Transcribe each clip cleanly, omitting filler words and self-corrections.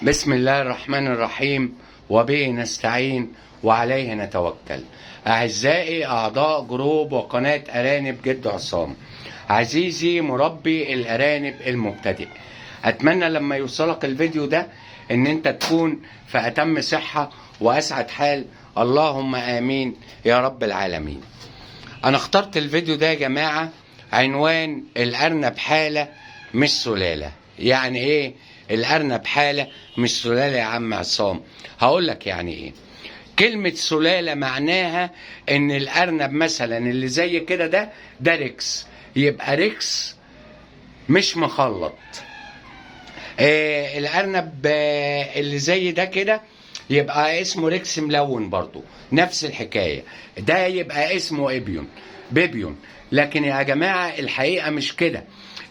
بسم الله الرحمن الرحيم، وبه نستعين وعليه نتوكل. أعزائي أعضاء جروب وقناة أرانب جد عصام، عزيزي مربي الأرانب المبتدئ، أتمنى لما يوصلك الفيديو ده إن أنت تكون في أتم صحة وأسعد حال، اللهم آمين يا رب العالمين. أنا اخترت الفيديو ده يا جماعة عنوان الأرنب حالة مش سلالة. يعني إيه الأرنب حالة مش سلالة يا عم عصام؟ هقولك يعني إيه. كلمة سلالة معناها إن الأرنب مثلا اللي زي كده ده ريكس، يبقى ريكس مش مخلط. الأرنب اللي زي ده كده يبقى اسمه ريكس ملون برضو، نفس الحكاية، ده يبقى اسمه إبيون بيبيون. لكن يا جماعة الحقيقة مش كده،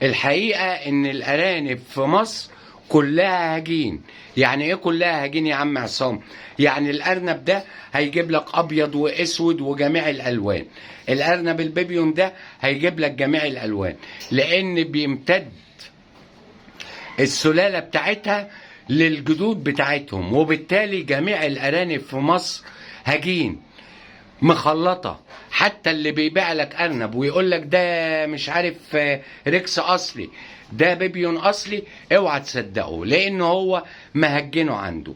الحقيقة إن الأرانب في مصر كلها هجين. يعني ايه كلها هجين يا عم عصام؟ يعني الارنب ده هيجيب لك ابيض واسود وجميع الالوان، الارنب البيبيون ده هيجيب لك جميع الالوان، لان بيمتد السلالة بتاعتها للجدود بتاعتهم، وبالتالي جميع الارانب في مصر هجين مخلطة. حتى اللي بيبيع لك ارنب ويقول لك ده مش عارف ريكس اصلي، ده بيبيون اصلي، اوعى تصدقه لان هو مهجنه عنده.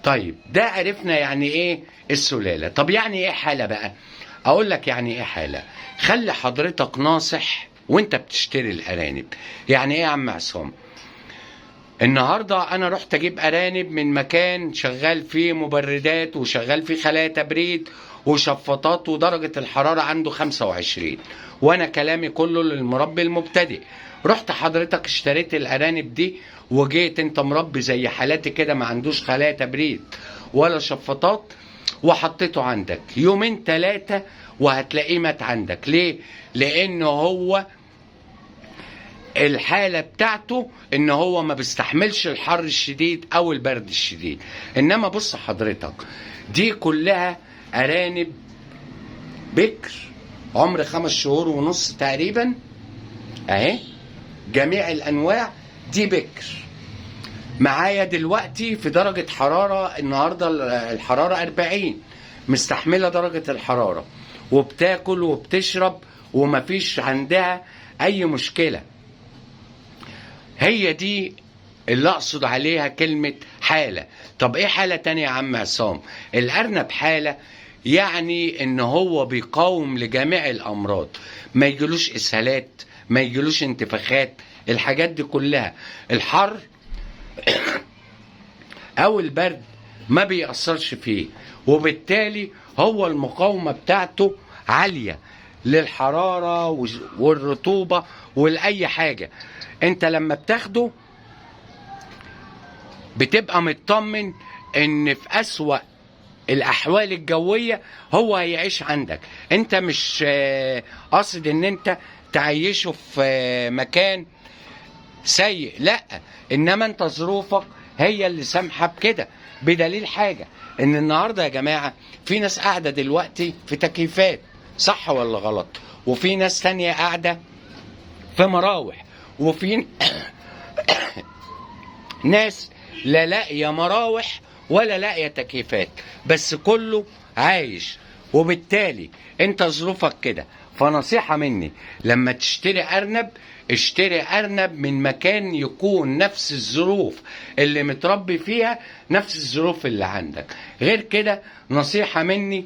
طيب ده عرفنا يعني ايه السلالة. طب يعني ايه حالة بقى؟ اقول لك يعني ايه حالة. خلي حضرتك ناصح وانت بتشتري الارانب. يعني ايه يا عم عصام؟ النهاردة انا رحت اجيب ارانب من مكان شغال فيه مبردات وشغال فيه خلايا تبريد وشفاطات ودرجة الحرارة عنده 25، وانا كلامي كله للمربي المبتدئ. رحت حضرتك اشتريت الارانب دي وجيت انت مربي زي حالاتي كده ما عندوش خلايا تبريد ولا شفاطات، وحطيته عندك يومين ثلاثة وهتلاقيه مات عندك. ليه؟ لانه هو الحالة بتاعته ان هو ما بيستحملش الحر الشديد او البرد الشديد. انما بص حضرتك، دي كلها ارانب بكر عمر 5 شهور ونص تقريبا اهي، جميع الانواع دي بكر. معايا دلوقتي في درجة حرارة النهاردة الحرارة 40، مستحملة درجة الحرارة وبتاكل وبتشرب ومفيش عندها اي مشكلة. هي دي اللي اقصد عليها كلمة حالة. طب ايه حالة تانية يا عم عصام؟ الارنب حالة يعني ان هو بيقاوم لجميع الامراض، ما يجيلوش اسهالات، ما يجيلوش انتفاخات، الحاجات دي كلها. الحر او البرد ما بيأثرش فيه، وبالتالي هو المقاومة بتاعته عالية للحرارة والرطوبة والأي حاجة. انت لما بتاخده بتبقى مطمن ان في أسوأ الأحوال الجوية هو هيعيش عندك. انت مش قاصد ان انت تعيشه في مكان سيء، لا، انما انت ظروفك هي اللي سامحة بكده. بدليل حاجة، ان النهاردة يا جماعة في ناس قاعدة دلوقتي في تكييفات، صح ولا غلط؟ وفي ناس تانية قاعدة في مراوح، وفي ناس لا لاقية مراوح ولا لاقية تكييفات، بس كله عايش. وبالتالي انت ظروفك كده. فنصيحة مني، لما تشتري أرنب اشتري أرنب من مكان يكون نفس الظروف اللي متربي فيها نفس الظروف اللي عندك. غير كده نصيحة مني،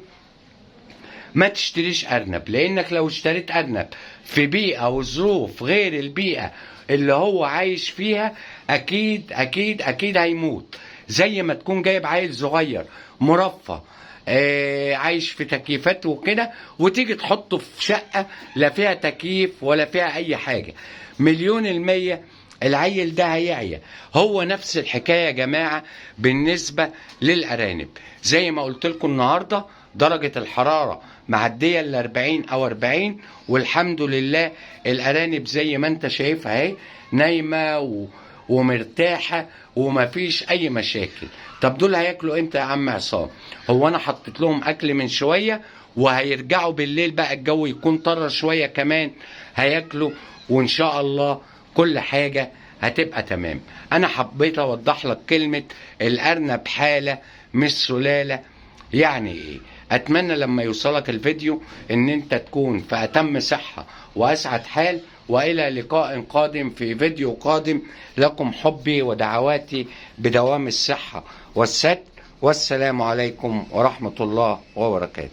ما تشتريش أرنب، لأنك لو اشتريت أرنب في بيئة وظروف غير البيئة اللي هو عايش فيها أكيد أكيد أكيد هيموت. زي ما تكون جايب عيل صغير مرفه عايش في تكييفات وكده، وتيجي تحطه في شقة لا فيها تكييف ولا فيها أي حاجة، 1,000,000% العيل ده هيعيا. هو نفس الحكاية يا جماعة بالنسبة للأرانب. زي ما قلت لكم النهاردة درجة الحرارة معدية 40 أو 40، والحمد لله الأرانب زي ما انت شايفها اهي نايمة ومرتاحة ومفيش أي مشاكل. طب دول هياكلوا امتى يا عم عصام؟ هو أنا حطيت لهم أكل من شوية، وهيرجعوا بالليل بقى الجو يكون طرى شوية كمان هياكلوا، وإن شاء الله كل حاجة هتبقى تمام. انا حبيت اوضح لك كلمة الارنب حالة مش سلالة يعني ايه. اتمنى لما يوصلك الفيديو ان انت تكون في اتم صحة واسعد حال، والى لقاء قادم في فيديو قادم. لكم حبي ودعواتي بدوام الصحة والستر، والسلام عليكم ورحمة الله وبركاته.